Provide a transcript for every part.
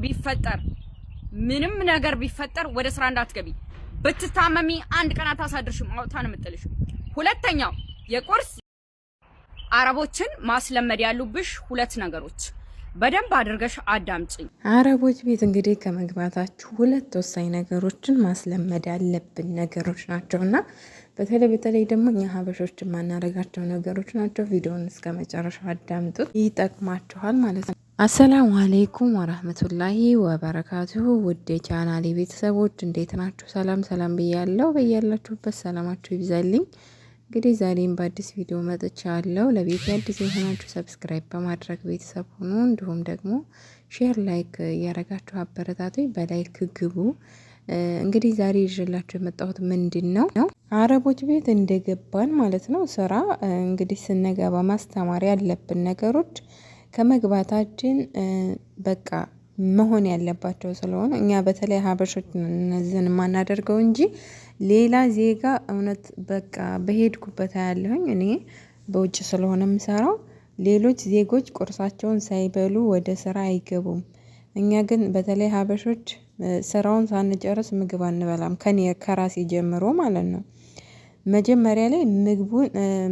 ቢፈጠር፣ ምንም ነገር ቢፈጠር ወደ ስራ እንዳትገቢ። ብትታመሚ አንድ ቀን አታሳድርሽም፣ አውጥታ ነው የምጥልሽ። ሁለተኛው የቁርስ አረቦችን ማስለመድ ያሉብሽ ሁለት ነገሮች በደንብ አድርገሽ አዳምጪኝ። አረቦች ቤት እንግዲህ ከመግባታችሁ ሁለት ወሳኝ ነገሮችን ማስለመድ ያለብን ነገሮች ናቸው እና በተለይ በተለይ ደግሞ እኛ ሀበሾች የማናደርጋቸው ነገሮች ናቸው። ቪዲዮውን እስከ መጨረሻው አዳምጡት፣ ይጠቅማችኋል ማለት ነው። አሰላሙ አሌይኩም ወራህመቱላሂ ወበረካቱሁ። ውድ የቻናሌ ቤተሰቦች እንዴት ናችሁ? ሰላም ሰላም ብያለሁ። በያላችሁበት ሰላማችሁ ይብዛልኝ። እንግዲህ ዛሬም በአዲስ ቪዲዮ መጥቻለሁ። ለቤቱ አዲስ የሆናችሁ subscribe በማድረግ ቤተሰብ ሁኑ። እንዲሁም ደግሞ share፣ like እያረጋችሁ አበረታቱኝ። በ like ግቡ። እንግዲህ ዛሬ ይዤላችሁ የመጣሁት ምንድን ነው፣ አረቦች ቤት እንደገባን ማለት ነው ስራ እንግዲህ ስንገባ ማስተማር ያለብን ነገሮች ከመግባታችን በቃ መሆን ያለባቸው ስለሆነ እኛ በተለይ ሀበሾች እነዚህን የማናደርገው እንጂ ሌላ ዜጋ እውነት በቃ በሄድኩበት ያለሁኝ እኔ በውጭ ስለሆነ የምሰራው ሌሎች ዜጎች ቁርሳቸውን ሳይበሉ ወደ ስራ አይገቡም። እኛ ግን በተለይ ሀበሾች ስራውን ሳንጨርስ ምግብ አንበላም፣ ከኔ ከራሴ ጀምሮ ማለት ነው። መጀመሪያ ላይ ምግቡን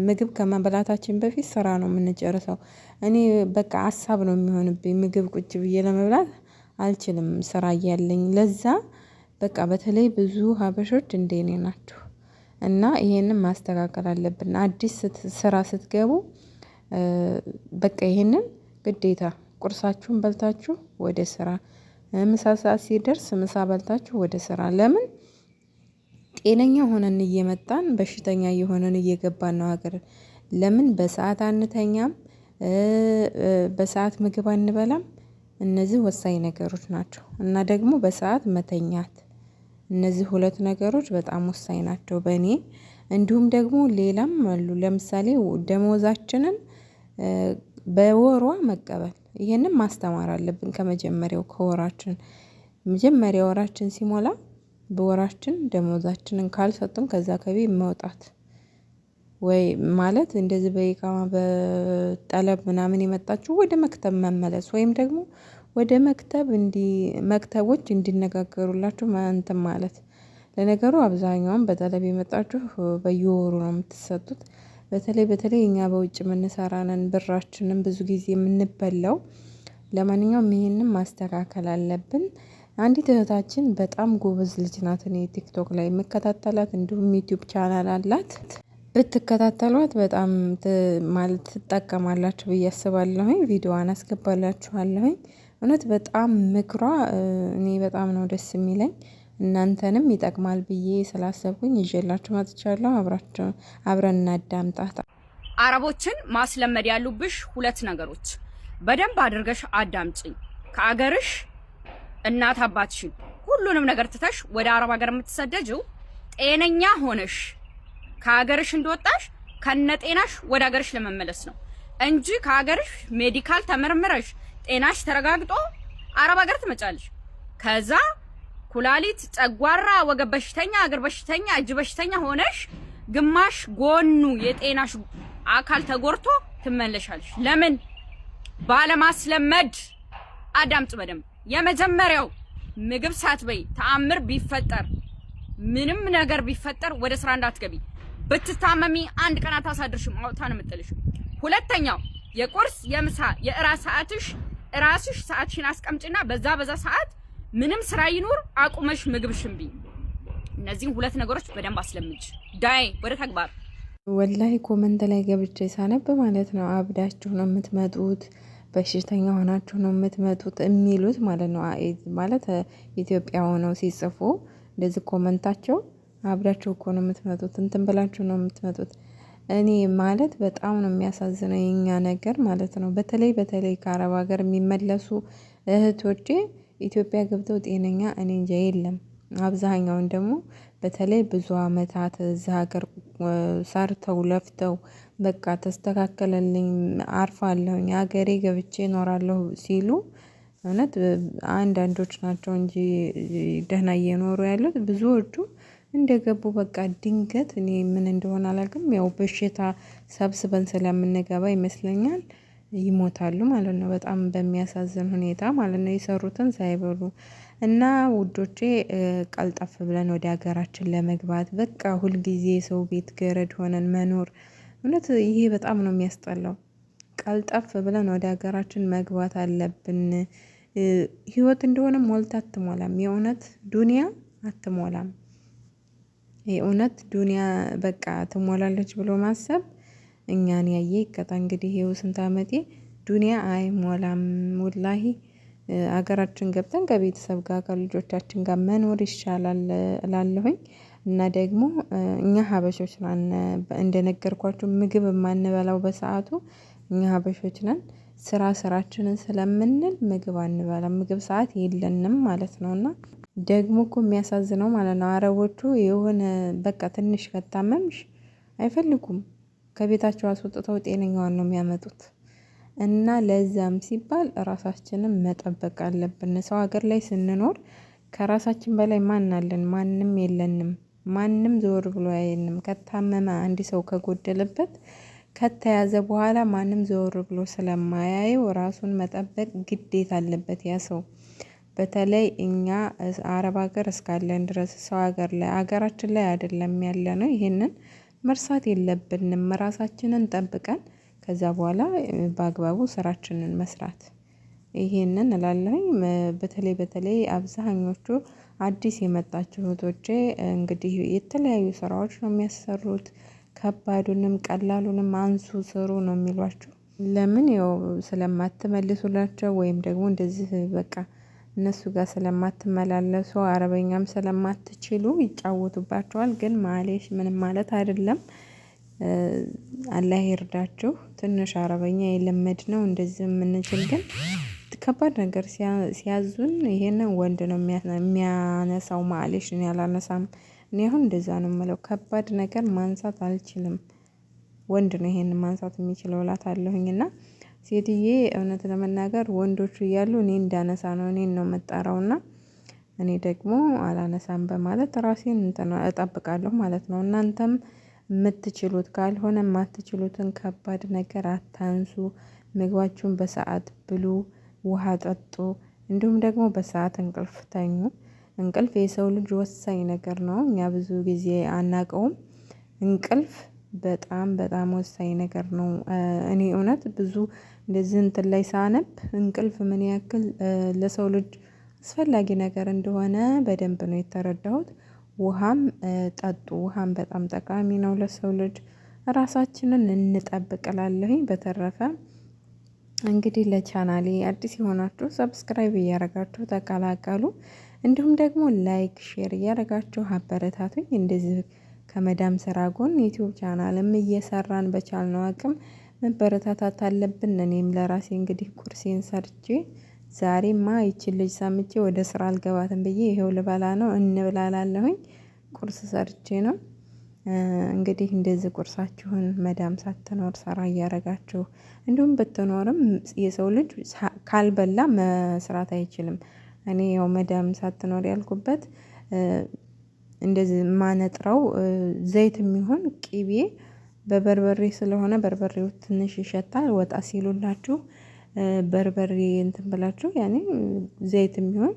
ምግብ ከመበላታችን በፊት ስራ ነው የምንጨርሰው። እኔ በቃ ሀሳብ ነው የሚሆንብኝ፣ ምግብ ቁጭ ብዬ ለመብላት አልችልም ስራ እያለኝ። ለዛ በቃ በተለይ ብዙ ሀበሾች እንደኔ ናቸው። እና ይሄንን ማስተካከል አለብን። አዲስ ስራ ስትገቡ በቃ ይሄንን ግዴታ ቁርሳችሁን በልታችሁ ወደ ስራ፣ ምሳ ሰዓት ሲደርስ ምሳ በልታችሁ ወደ ስራ። ለምን ጤነኛ ሆነን እየመጣን በሽተኛ እየሆነን እየገባን ነው ሀገር? ለምን በሰዓት አንተኛም? በሰዓት ምግብ አንበላም? እነዚህ ወሳኝ ነገሮች ናቸው። እና ደግሞ በሰዓት መተኛት፣ እነዚህ ሁለት ነገሮች በጣም ወሳኝ ናቸው በእኔ። እንዲሁም ደግሞ ሌላም አሉ። ለምሳሌ ደሞዛችንን በወሯ መቀበል፣ ይሄንን ማስተማር አለብን ከመጀመሪያው፣ ከወራችን መጀመሪያ ወራችን ሲሞላ በወራችን ደሞዛችንን ካልሰጡን ከዛ ከቤት መውጣት፣ ወይ ማለት እንደዚህ በኢቃማ በጠለብ ምናምን የመጣችሁ ወደ መክተብ መመለስ ወይም ደግሞ ወደ መክተብ እንዲ መክተቦች እንዲነጋገሩላችሁ እንትን ማለት። ለነገሩ አብዛኛውን በጠለብ የመጣችሁ በየወሩ ነው የምትሰጡት። በተለይ በተለይ እኛ በውጭ የምንሰራንን ብራችንን ብዙ ጊዜ የምንበላው። ለማንኛውም ይሄንን ማስተካከል አለብን። አንዲት እህታችን በጣም ጎበዝ ልጅ ናት። እኔ ቲክቶክ ላይ የምከታተላት፣ እንዲሁም ዩቲዩብ ቻናል አላት። ብትከታተሏት በጣም ማለት ትጠቀማላችሁ ብዬ አስባለሁኝ። ቪዲዮዋን አስገባላችኋለሁኝ። እውነት በጣም ምክሯ እኔ በጣም ነው ደስ የሚለኝ። እናንተንም ይጠቅማል ብዬ ስላሰብኩኝ ይዤላችሁ መጥቻለሁ። አብረን እናዳምጣት። አረቦችን ማስለመድ ያሉብሽ ሁለት ነገሮች በደንብ አድርገሽ አዳምጪኝ። ከአገርሽ እናት አባትሽን ሁሉንም ነገር ትተሽ ወደ አረብ ሀገር የምትሰደጂው ጤነኛ ሆነሽ ከሀገርሽ እንደወጣሽ ከነ ጤናሽ ወደ ሀገርሽ ለመመለስ ነው እንጂ ከሀገርሽ medical ተመርምረሽ ጤናሽ ተረጋግጦ አረብ ሀገር ትመጫለሽ። ከዛ ኩላሊት፣ ጨጓራ፣ ወገብ በሽተኛ፣ እግር በሽተኛ፣ እጅ በሽተኛ ሆነሽ ግማሽ ጎኑ የጤናሽ አካል ተጎድቶ ትመለሻለሽ። ለምን? ባለማስለመድ። አዳምጥ በደንብ። የመጀመሪያው ምግብ ሳትበይ ተአምር ቢፈጠር፣ ምንም ነገር ቢፈጠር ወደ ስራ እንዳትገቢ። ብትታመሚ አንድ ቀን አታሳድርሽም፣ አውጥታ ነው የምጥልሽ። ሁለተኛው የቁርስ፣ የምሳ፣ የእራት ሰዓትሽ ራስሽ ሰዓትሽን አስቀምጭና በዛ በዛ ሰዓት ምንም ስራ ይኑር አቁመሽ ምግብሽን ብይ። እነዚህን ሁለት ነገሮች በደንብ አስለምጅ። ዳይ ወደ ተግባር። ወላሂ comment ላይ ገብቼ ሳነብ ማለት ነው አብዳችሁ ነው የምትመጡት፣ በሽተኛ ሆናችሁ ነው የምትመጡት የሚሉት ማለት ነው። ማለት ኢትዮጵያ ሆነው ሲጽፉ እንደዚህ comment ኣቸው አብዳችሁ እኮ ነው የምትመጡት፣ እንትን ብላችሁ ነው የምትመጡት። እኔ ማለት በጣም ነው የሚያሳዝነው የኛ ነገር ማለት ነው። በተለይ በተለይ ከአረብ ሀገር የሚመለሱ እህቶቼ ኢትዮጵያ ገብተው ጤነኛ እኔ እንጃ የለም። አብዛኛውን ደግሞ በተለይ ብዙ አመታት እዛ ሀገር ሰርተው ለፍተው በቃ ተስተካከለልኝ፣ አርፋለሁኝ፣ ሀገሬ ገብቼ እኖራለሁ ሲሉ እውነት አንዳንዶች ናቸው እንጂ ደህና እየኖሩ ያሉት፣ ብዙዎቹ እንደገቡ በቃ ድንገት እኔ ምን እንደሆነ አላውቅም። ያው በሽታ ሰብስበን ስለምንገባ ይመስለኛል። ይሞታሉ ማለት ነው። በጣም በሚያሳዝን ሁኔታ ማለት ነው፣ የሰሩትን ሳይበሉ። እና ውዶቼ፣ ቀልጠፍ ብለን ወደ ሀገራችን ለመግባት፣ በቃ ሁልጊዜ የሰው ቤት ገረድ ሆነን መኖር እውነት ይሄ በጣም ነው የሚያስጠላው። ቀልጠፍ ብለን ወደ ሀገራችን መግባት አለብን። ህይወት እንደሆነ ሞልታ አትሞላም። የእውነት ዱንያ አትሞላም። የእውነት ዱንያ በቃ ትሞላለች ብሎ ማሰብ እኛን ያየ ይቀጣ። እንግዲህ ይኸው ስንት አመቴ፣ ዱንያ አይሞላም። ወላሂ አገራችን ገብተን ከቤተሰብ ጋር ከልጆቻችን ጋር መኖር ይሻላል እላለሁኝ። እና ደግሞ እኛ ሀበሾች ነን፣ እንደነገርኳችሁ ምግብ የማንበላው በሰአቱ እኛ ሀበሾች ነን። ስራ ስራችንን ስለምንል ምግብ አንበላም፣ ምግብ ሰዓት የለንም ማለት ነው። እና ደግሞ እኮ የሚያሳዝነው ማለት ነው፣ አረቦቹ የሆነ በቃ ትንሽ ከታመምሽ አይፈልጉም፣ ከቤታቸው አስወጥተው ጤነኛዋን ነው የሚያመጡት። እና ለዛም ሲባል ራሳችንን መጠበቅ አለብን። ሰው ሀገር ላይ ስንኖር ከራሳችን በላይ ማን አለን? ማንም የለንም። ማንም ዞር ብሎ አያየንም። ከታመመ፣ አንድ ሰው ከጎደለበት፣ ከተያዘ በኋላ ማንም ዞር ብሎ ስለማያየው ራሱን መጠበቅ ግዴታ አለበት ያ ሰው። በተለይ እኛ አረብ ሀገር እስካለን ድረስ ሰው ሀገር ላይ፣ ሀገራችን ላይ አይደለም ያለ ነው። ይሄንን መርሳት የለብንም። ራሳችንን ጠብቀን ከዛ በኋላ በአግባቡ ስራችንን መስራት፣ ይሄንን እላለሁኝ። በተለይ በተለይ አብዛኞቹ አዲስ የመጣችሁ እህቶቼ እንግዲህ የተለያዩ ስራዎች ነው የሚያሰሩት። ከባዱንም ቀላሉንም አንሱ ስሩ ነው የሚሏችሁ። ለምን? ያው ስለማትመልሱላቸው ወይም ደግሞ እንደዚህ በቃ እነሱ ጋር ስለማትመላለሱ፣ አረበኛም ስለማትችሉ ይጫወቱባቸዋል። ግን ማሌሽ ምንም ማለት አይደለም። አላህ ይርዳችሁ። ትንሽ አረበኛ የለመድ ነው እንደዚህ የምንችል፣ ግን ከባድ ነገር ሲያዙን ይሄንን ወንድ ነው የሚያነሳው። ማሌሽ እኔ አላነሳም። እኔ አሁን እንደዛ ነው የምለው። ከባድ ነገር ማንሳት አልችልም። ወንድ ነው ይሄንን ማንሳት የሚችለው እላታለሁኝ። እና ሴትዬ እውነት ለመናገር ወንዶቹ እያሉ እኔ እንዳነሳ ነው፣ እኔን ነው የምጠራውና እኔ ደግሞ አላነሳም በማለት ራሴን እጠብቃለሁ ማለት ነው። እናንተም የምትችሉት ካልሆነ የማትችሉትን ከባድ ነገር አታንሱ። ምግባችሁን በሰዓት ብሉ፣ ውሃ ጠጡ፣ እንዲሁም ደግሞ በሰዓት እንቅልፍ ተኙ። እንቅልፍ የሰው ልጅ ወሳኝ ነገር ነው። እኛ ብዙ ጊዜ አናውቀውም። እንቅልፍ በጣም በጣም ወሳኝ ነገር ነው። እኔ እውነት ብዙ እንደዚህ እንትን ላይ ሳነብ እንቅልፍ ምን ያክል ለሰው ልጅ አስፈላጊ ነገር እንደሆነ በደንብ ነው የተረዳሁት። ውሃም ጠጡ፣ ውሃም በጣም ጠቃሚ ነው ለሰው ልጅ። ራሳችንን እንጠብቅ እላለሁኝ። በተረፈ እንግዲህ ለቻናሌ አዲስ የሆናችሁ subscribe እያረጋችሁ ተቀላቀሉ። እንዲሁም ደግሞ like፣ share እያረጋችሁ አበረታቱኝ። እንደዚህ ከመዳም ስራ ጎን ዩቲዩብ ቻናልም እየሰራን በቻልነው አቅም መበረታታት አለብን። እኔም ለራሴ እንግዲህ ቁርሴን ሰርቼ፣ ዛሬማ ይችን ልጅ ሰምቼ ወደ ስራ አልገባትም ብዬ ይሄው ልበላ ነው፣ እንብላላለሁኝ። ቁርስ ሰርቼ ነው። እንግዲህ እንደዚህ ቁርሳችሁን መዳም ሳትኖር ሰራ እያረጋችሁ፣ እንዲሁም ብትኖርም የሰው ልጅ ካልበላ መስራት አይችልም። እኔ ያው መዳም ሳትኖር ያልኩበት እንደዚህ ማነጥረው ዘይት የሚሆን ቂቤ በበርበሬ ስለሆነ በርበሬው ትንሽ ይሸታል። ወጣ ሲሉላችሁ በርበሬ እንትን ብላችሁ፣ ያኔ ዘይት የሚሆን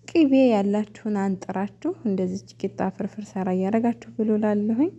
ቅቤ ያላችሁን አንጥራችሁ እንደዚች ቂጣ ፍርፍር ሰራ እያደረጋችሁ ብሎ ላለሁኝ።